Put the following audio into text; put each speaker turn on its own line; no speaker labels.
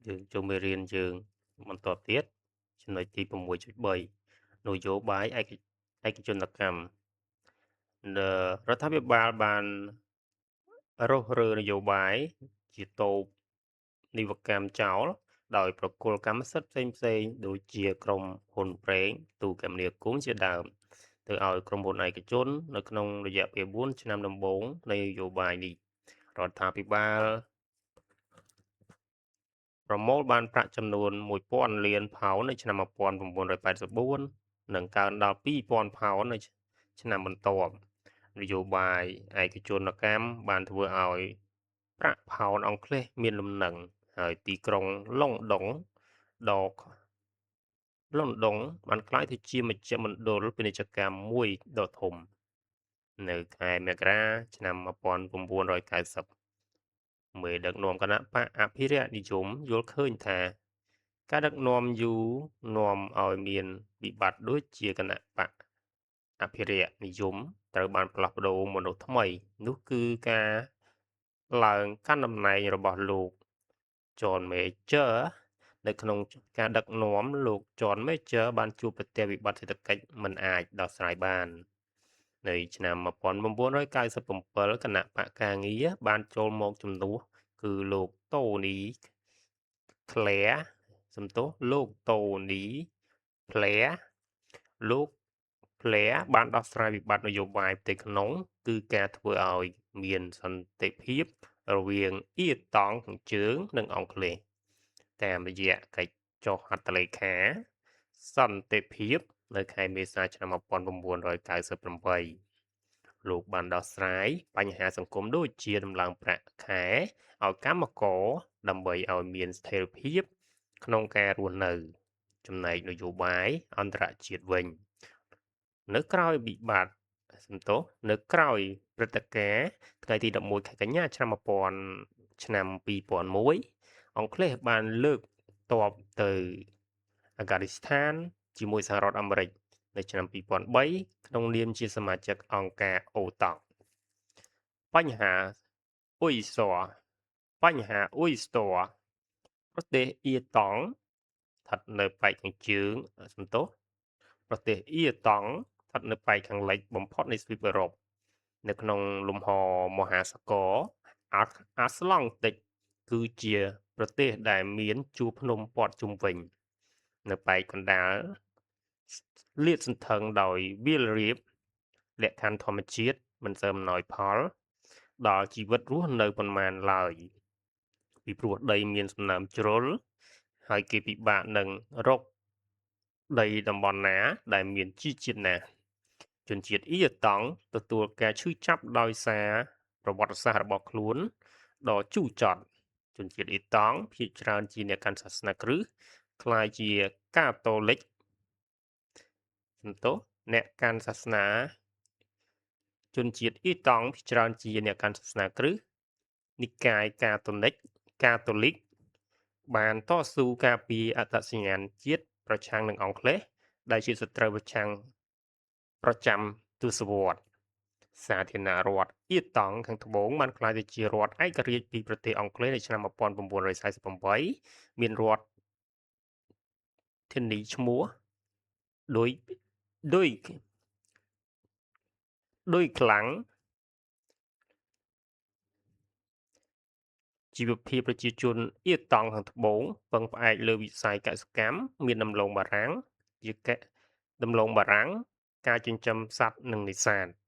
យើងចូលមេរៀនយើងបន្តទៀតចំណុចទី6.3នយោបាយឯកឯកជនកម្មរដ្ឋាភិបាលបានរុះរើនយោបាយជាតូបនិវកម្មចោលដោយប្រគល់កម្មសិទ្ធិផ្សេងផ្សេងដូចជាក្រុមហ៊ុនប្រេងទូរគមនាគមន៍ជាដើមទៅឲ្យក្រុមហ៊ុនឯកជននៅក្នុងរយៈពេល4ឆ្នាំដំបូងនៃនយោបាយនេះរដ្ឋាភិបាលប្រមូលបានប្រាក់ចំនួន1000លានផោននៅឆ្នាំ1984និងកើនដល់2000ផោននៅឆ្នាំបន្ទាប់នយោបាយឯកជនកម្មបានធ្វើឲ្យប្រាក់ផោនអង់គ្លេសមានលំនឹងហើយទីក្រុងឡុងដុងដ៏ឡុងដុងបានក្លាយទៅជាមជ្ឈមណ្ឌលពាណិជ្ជកម្មមួយដ៏ធំនៅខែមករាឆ្នាំ1990មេដឹកនាំគណៈបកអភិរក្សនិយមយល់ឃើញថាការដឹកនាំយូរនាំឲ្យមានវិបត្តិដូចជាគណៈបកអភិរក្សនិយមត្រូវបានផ្លាស់ប្ដូរមនុស្សថ្មីនោះគឺការឡើងកាន់តំណែងរបស់លោក John Major នៅក្នុងការដឹកនាំលោក John Major បានជួបប្រទះវិបត្តិសេដ្ឋកិច្ចមិនអាចដោះស្រាយបាននៅឆ្នាំ1997គណៈបកការងារបានចូលមកជំនួសគឺលោកតូនីក្លែសំទោសលោកតូនីផ្លែលោកផ្លែបានដោះស្រាយវិបត្តិនយោបាយផ្ទៃក្នុងគឺការធ្វើឲ្យមានសន្តិភាពរវាងអ៊ីតង់ខាងជើងនិងអង់គ្លេសតាមរយៈកិច្ចចុះហត្ថលេខាសន្តិភាពនៅខែមេសាឆ្នាំ1998លោកបានដោះស្រាយបញ្ហាសង្គមដូចជាដំឡើងប្រាក់ខែឲ្យកម្មករដើម្បីឲ្យមានស្ថិរភាពក្នុងការរស់នៅចំណែកនយោបាយអន្តរជាតិវិញនៅក្រោយវិបត្តិសំទោសនៅក្រោយព្រឹត្តិការណ៍ថ្ងៃទី11ខែកញ្ញាឆ្នាំ1000ឆ្នាំ2001អង់គ្លេសបានលើកតបទៅអាហ្គានីស្ថានជាមួយសហរដ្ឋអាមេរិកនៅឆ្នាំ2003ក្នុងនាមជាសមាជិកអង្គការអូតង់បញ្ហាអ៊ុយស័របញ្ហាអ៊ុយស្ទ័រប្រទេសអ៊ីតង់ស្ថិតនៅប៉ែកខាងជើងសំទោសប្រទេសអ៊ីតង់ស្ថិតនៅប៉ែកខាងលិចបំផុតនៃទ្វីបអឺរ៉ុបនៅក្នុងលំហមហាសាគរអាស្លង់តិកគឺជាប្រទេសដែលមានជួរភ្នំព័ទ្ធជុំវិញនៅប៉ែកកណ្ដាលលាតសន្ធឹងដោយវាលរាបលក្ខខណ្ឌធម្មជាតិមិនសូវអំណោយផលដល់ជីវិតរស់នៅប៉ុន្មានឡើយពីព្រោះដីមានសំណើមជ្រុលហើយគេពិបាកនឹងរកដីតំបន់ណាដែលមានជីជាតិណាស់ជនជាតិអ៊ីតង់ទទួលការឈឺចាប់ដោយសារប្រវត្តិសាស្ត្ររបស់ខ្លួនដ៏ជូរចត់ជនជាតិអ៊ីតង់ភាគច្រើនជាអ្នកកាន់សាសនាគ្រិស្តក្លាយជាកាតូលិកសំទោសអ្នកកាន់សាសនាជនជាតិអ៊ីតង់ភាគច្រើនជាអ្នកកាន់សាសនាគ្រិស្តនិកាយកាតូលិកកាតូលិកបានតស៊ូការពារអត្តសញ្ញាណជាតិប្រឆាំងនឹងអង់គ្លេសដែលជាសត្រូវប្រឆាំងប្រចាំទសវត្សរ៍សាធារណរដ្ឋអ៊ីតង់ខាងត្បូងបានក្លាយទៅជារដ្ឋឯករាជ្យពីប្រទេសអង់គ្លេសនៅឆ្នាំ1948មានរដ្ឋធានីឈ្មោះដោយដោយដោយខ្លាំងជីវភាពប្រជាជនអ៊ីតង់ខាងត្បូងពឹងផ្អែកលើវិស័យកសិកម្មមានដំឡូងបារាំងជាកដំឡូងបារាំងការចិញ្ចឹមសត្វនិងនេសាទ។